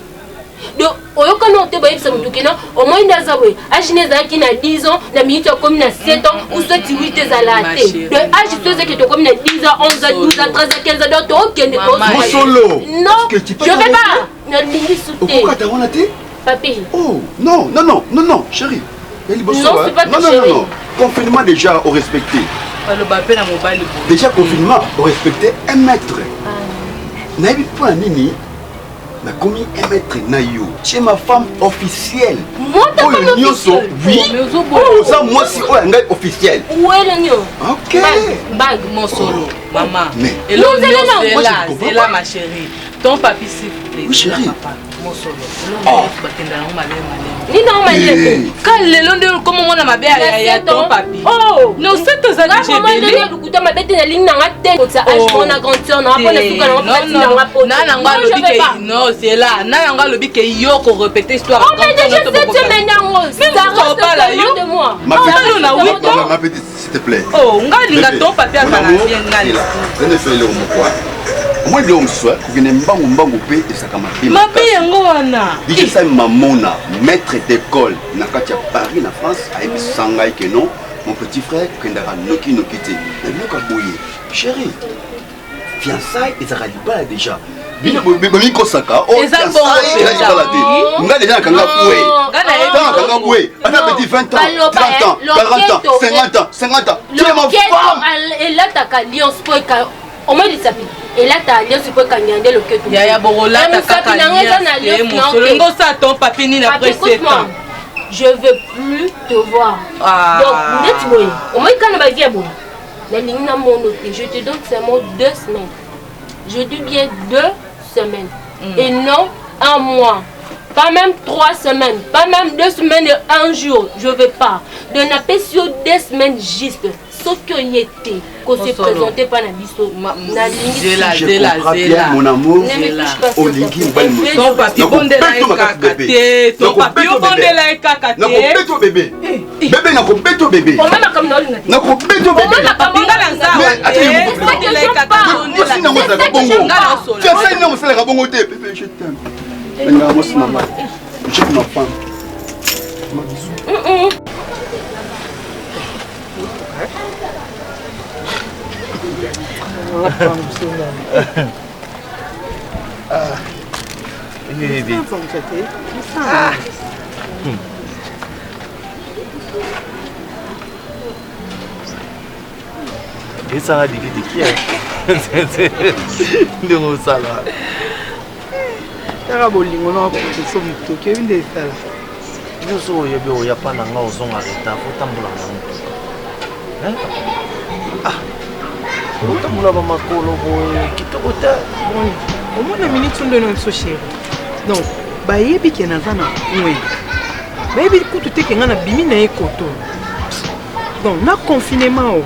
J: donc oyokani oyo te bayebisa motu kena omoi nde aza boye age ne ezalaki na 10 ans na minute akomi na 7 ans ou soit 8 ezala te donc age so ezaki tokomi na 10 ans 11 ans 12 ans 13 ans 15 ans donc tokende
H: Mosolo.
J: Non,
H: Est-ce que tu peux
J: je vais
H: t'arrêter?
J: pas nalingi su te
H: Okokata wana te?
J: papi.
H: Oh non non non non non chérie. Ya liboso,
J: Non,
H: hein.
J: c'est pas
H: non
J: ta
H: non non
J: chérie.
H: non. Confinement déjà au respecté.
I: Baloba mpe na mobali boye.
H: Déjà confinement au respecté un mètre. Nayebi mpo na nini nakomi un mètre na yo. Tu es ma femme officielle.
J: Moi, ta
H: Oyo
J: femme
H: nyonso,
J: officielle.
H: oui.
J: Mais ozoboya.
H: Oyo oza mwasi oyo ya ngai officielle.
J: Wele nio.
H: Ok.
J: Bague, bague.
I: Mosolo, maman.
H: Mais-
I: Eloko
J: Nous,
I: nyonso,
J: Zela,
I: zela,
H: Moi, je comprends
I: zela,
H: pas.
I: ma chérie. Ton papi, s'il vous plaît.
H: Oui, chérie.
I: Zela, papa. Mosolo. Eloko nyonso bakenda yango maleme, maleme.
J: Nini yango maleme?
I: Ka lelo nde okoma mwana mabe ya ya ton papi.
J: Oh!
I: Non, c'est toza
J: Nga
I: déjà
J: vraiment
I: ebele.
J: ndenge lokuta mabe te nalingi nanga te kotisa age
I: Oh.
J: mona grande sœur nanga mpo na suka nanga mpo batinda nga poto.
I: Na nango
J: Non, je
I: alobi
J: veux
I: ke
J: pas.
I: non, c'est là. Na nango alobi ke yo ko répéter histoire.
J: Oh, mais déjà cette semaine yango,
I: Même
J: ça
I: si
J: reste
I: tobala
J: seulement
I: yo.
J: de moi.
H: Ma
I: Oh,
H: petite,
I: nga na huit
H: ma,
I: ans.
H: ma petite, s'il te plaît.
I: Oh, nga linga
H: Bébé,
I: ton papi
H: mon
I: azala
H: amour,
I: bien nga
H: il est là. Zene so eloko moko wana. Omoni biloko mosusu, eh, kokende mbangu mbangu mpe ezalaka mabe
I: Mabe
H: makasi.
I: yango wana.
H: DJ Sam Mamona, maître d'école na kati ya Paris na France, ayebisa ngai ke non, mon petit frère kokendaka noki noki te. Na biloko ya boye, chérie, fiançailles ezalaka libala déjà. Bino bomikosaka, oh,
I: Eza
H: fiançailles
I: bongo
H: eza libala te. Ngai déjà nakanga kwe.
I: Nga nayebi
H: Ntango nakanga kwe, ata petit 20 ans,
J: Baloba,
H: 30 ans,
J: eh,
H: 40 ans,
J: loketo,
H: 50 ans, 50 ans. Tu es ma
J: Loketo
H: femme.
J: elataka alliance mpo eka omoi lisapi elata alliance mpo ekangela nde loketo.
I: Yaya bokolata
J: Eh, mosapi
I: kaka
J: na nga eza na
I: alliance te,
J: alliance na
I: mosolo.
J: te.
I: Ngo osala ton papi nini
J: Papi,
I: après 7
J: écoute-moi.
I: ans?
J: Je veux plus te voir.
I: Ah.
J: Donc, neti boye, omoi kaka na bavie ya boye. Nalingi namono te. Je te donne seulement 2 semaines. Je dis bien 2 semaines. Et non un mois pas même 3 semaines pas même 2 semaines et un jour je veux pas donc napesi yo 2 semaines juste soki oye te ko se présenter pa na biso nalingi
H: Je comprends bien mon amour olingi mobali
S: Ton papi bondela ye kaka te ton papi obondela ye kaka te
H: nakobeto bebe bebe nakobeto bebe
J: omema makambo na olinga te
H: nakobeto bebe mwasi nango ezalaka bongo fiancé nango osalaka bongo te bebe je t'aime nalingaka mwasi na ngai j'aime ma femme ma bisou
O: Esanga dikidiki ndenge osala
D: kaka bolingo na wakoso motoki oyebi nde esala
O: nyonso oyebi oya mpa na nga ozonga retard otambola na motuka ah, otambola bamakolo boye kitoko te
D: omona minute ondo na biso chéri donc bayebi ke naza na coin bayebi kutu te ke ngai nabimi na ye koto donc na confinement o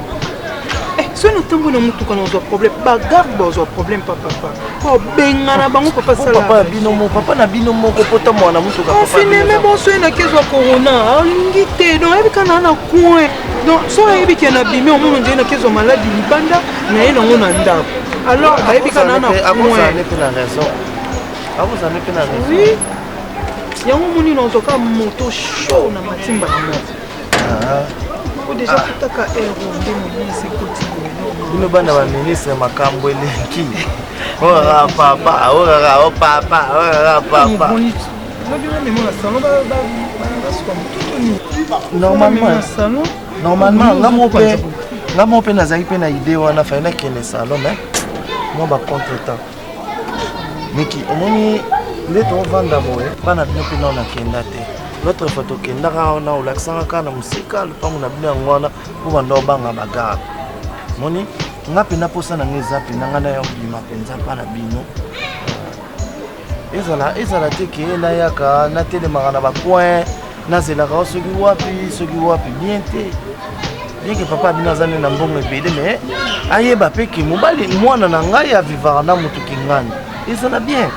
D: eh, soki natambo na motuka nazwa problème bagarde bazwa problème pa papa kobengana bango papa
O: papa bino moko papa na bino moko po tambola na motuka
D: confineme bon soki nakezwa corona alingi te donc ayebi kaka naa na coin donc soki ayebi ke nabimi omona ndenge nakezwa maladi libanda naye nango na ndako alors bayebi kaka naa na coin
O: akozala mpe na raison
D: oui yango omoni nazwa kaka moto chaud na matimba na moko po deja kutaka heure nde moyise ekoti boye
O: bino bana baministre makambo eleki okaka papa okaka o papa okaka papa normalement normalement nga moko mpe nga moko mpe nazalaki mpe na idée wana fai nakende salon mais mwa ba contre temps miki omoni nde tovanda boye bana bino mpe nao nakenda te l'autre fois tokendaka wana olakisaka kaka na mosika lopango na bino yango wana mpo banda obanga bagarde moni nga mpenza mposa na nga eza mpenza nga naya obima mpenza mpa na bino ezala ezala te ke nayaka natelemaka na bacoin nazelaka o soki wapi soki wapi bien te bien ke papa bino aza nde na mbongo ebele mais ayeba mpe ke mobali mwana na ngai avivaka na motu kingani ezala bien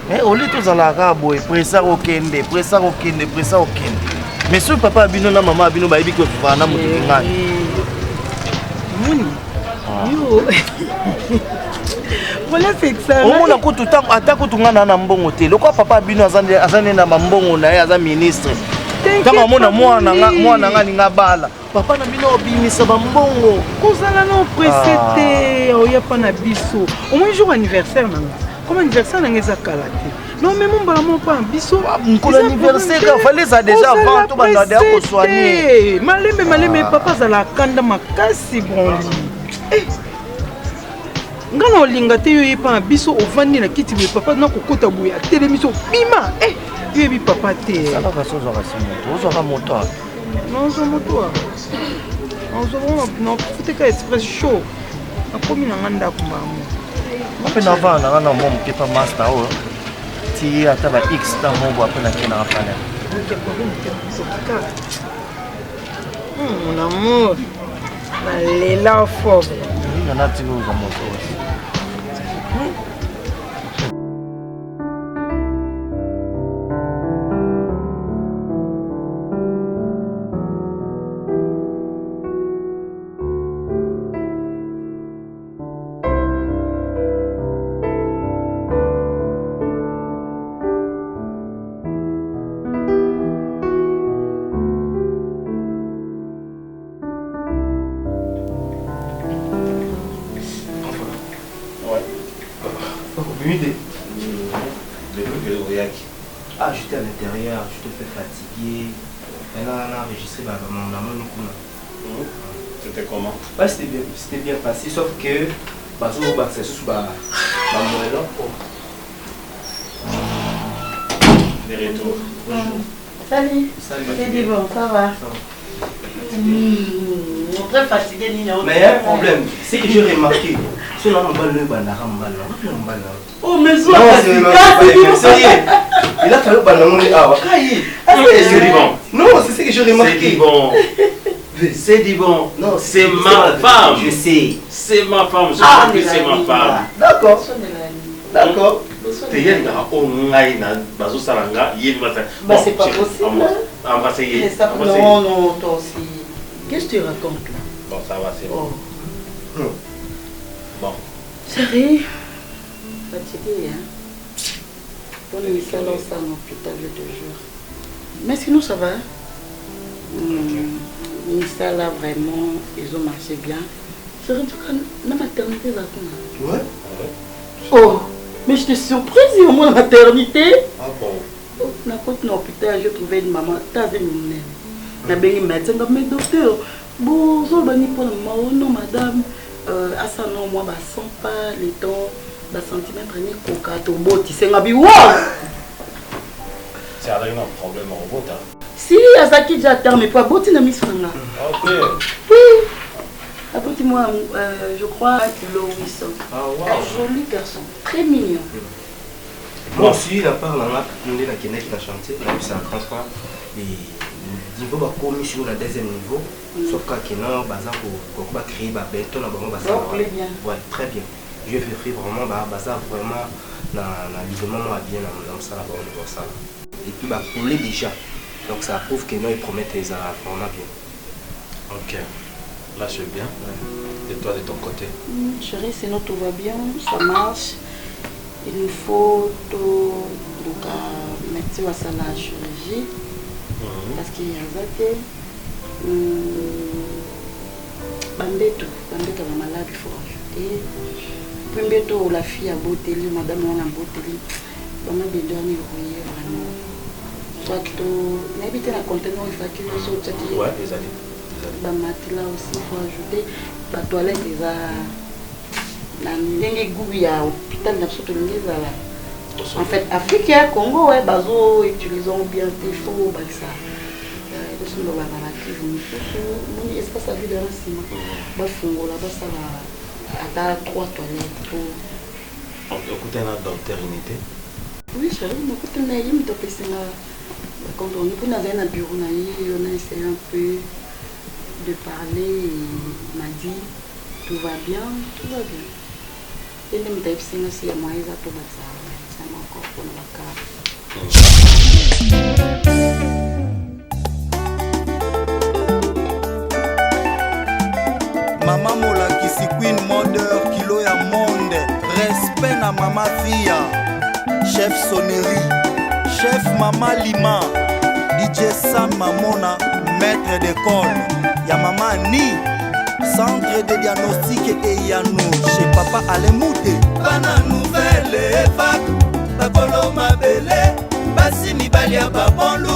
O: mais olie tozalaka kaka boye presa kokende presa kokende presa kokende mais soki papa ya bino na mama ya bino bayebi ke ovivaka na motu kingani
D: moni yo
O: omona kutu ata kutu ngai naa na mbongo te lokola papa ya bino aza nde na bambongo na ye aza ministre ntango amona mwana nga alinga abala papa na bino obimisa bambongo
D: kozala na opresse ah. te oya mpa na biso omoni jour anniversaire na nga comme anniversaire na nga eza kala te non mais mombala moko mpa na biso
O: ah, mokolo anniversaire ka fallait eza déjà avant to banda deya kosoigne
D: malembe malembe ah. papa azala kanda makasi bronli eh. nga na olinga te yo ye mpa na biso ovandi na kiti boye papa nakokota boye atelemi so bima eh, yo yebi papa te
O: salaka so ozwaka si moto ozwaka moto
D: nazwa moto nazwa nafuteka express show nakomi na nga ndako mbango
O: mpe navanda na nga na mwa moke pa master oyo ti ata ba x ta moko apres nakendaka pale
D: mon amour nalela fort
O: nana tiki ozwa moto oyo
N: Ah, j'étais à l'intérieur, je te fais fatiguer. Maintenant, on a enregistré bah, mon amoni kuna.
E: C'était comment
N: Ouais, c'était bien, c'était bien passé, sauf que bazo bakisa lisusu ba ba moellon. Oh.
E: De retour.
F: Bonjour. Salut.
N: Salut.
F: C'est bon, ça va. Ça va. Mmh, très fatigué, Nina.
N: Mais il y a un problème, c'est que j'ai remarqué.
G: So na mobali oyo ebandaka mobali na wapi na mobali na
K: Oh, mais
G: Non, c'est pas sérieux. Il a fallu banda ngo awa. Kai.
E: C'est du bon.
G: Non, c'est ce que j'ai remarqué.
E: C'est du bon. C'est du bon.
G: Non,
E: c'est ma femme.
G: Je sais.
E: C'est ma femme. Je
G: Ah,
E: sais que c'est ma femme.
G: D'accord. D'accord.
E: Te ye alingaka oyo ngai na bazosala nga ye nde basala.
F: Bah, c'est pas possible.
E: Embrasse ye.
F: Mais ça-
E: Embrasse ye.
F: Non, non, toi aussi. Qu'est-ce que tu racontes là?
E: Bon, ça va, c'est bon. Bon.
F: Chérie, fatiguée, hein? Pour le misala osala na hôpital, je te jure. Mais sinon, ça va. Misala, vraiment, ils ont marché bien. Chérie, en tout cas, la maternité, là, kuna.
G: Ouais.
F: Oh, mais j'étais surprise, au moins la maternité.
E: Ah bon?
F: Oh, nakoti na hôpital, je trouvais une maman, taze monene. Nabengi médecin, nga, mais docteur, bozoloba nini mpona mama? Oh non, madame, asala no mwa ba 100 pas le temps, ba centimètre nikoka tobotise nga bi wow!
E: C'est azalaki na problème ya kobota.
F: Si azalaki déjà terme po aboti na miso na nga.
E: Ok.
F: Oui. Aboti moi, je crois, 1 kilo 800.
G: Ah, wow.
F: Un joli garçon, très mignon.
G: Moi aussi, la part nanga nde nakendaki na chantier nayebisaka grand frère et niveau bakomi sikoyo na deuxième niveau, sauf kaka non, baza bacréer babeton na bango basala.
F: Très bien.
G: Ouais, très bien. Je vérifie vraiment, baza vraiment na lignement moko ya bien na mosala bango nde basala et puis bacoule déjà, donc ça prouve que non, ils promettent ezala vraiment bien.
E: Ok. Là, c'est bien. Et toi, de ton côté?
F: Chérie, sinon tout va bien, ça marche. Il nous faut tout, donc, médecin va la chirurgie parce qu'il y a te. Bambeto, bambeto ya malade, il faut rajouter. Puis mbeto la fille aboteli, madame wana aboteli, bamabende wana ekoye vraiment. Soit to nayebi te na conteneur efaki nyonso otiaki.
E: Ouais, ezali.
F: Bamatelas aussi, il faut ajouter. Batoilette eza na ndenge gubi ya hôpital na biso tolingi ezala. En fait, Afrique ya Congo, ouais, bazo utiliser yango bien te. Il faut bakisa tosomba bacuve mosusu, moni espace ya vide wana nsima, bafungola, basala ata trois toilettes po
E: Okutani na docteur unité?
F: Oui chéri, nakutani na ye, moto apesinga bacompte rendu mpo nazali na bureau na ye. On a essayé un peu de parler et il m'a dit tout va bien, tout va bien. Ye nde moto ayebisinga si ya moyen eza to bakisa médecin moko mpona baka.
A: Mama molakisi Queen Mother, kilo ya monde, respect na mama Fia, chef sonnerie, chef mama Lima, DJ Sam Mamona, maître d'école ya mama Ni, centre de diagnostic eyano chez papa Alemute. Bana nouvelle evac, bakolo mabele, basi mibali ya babon.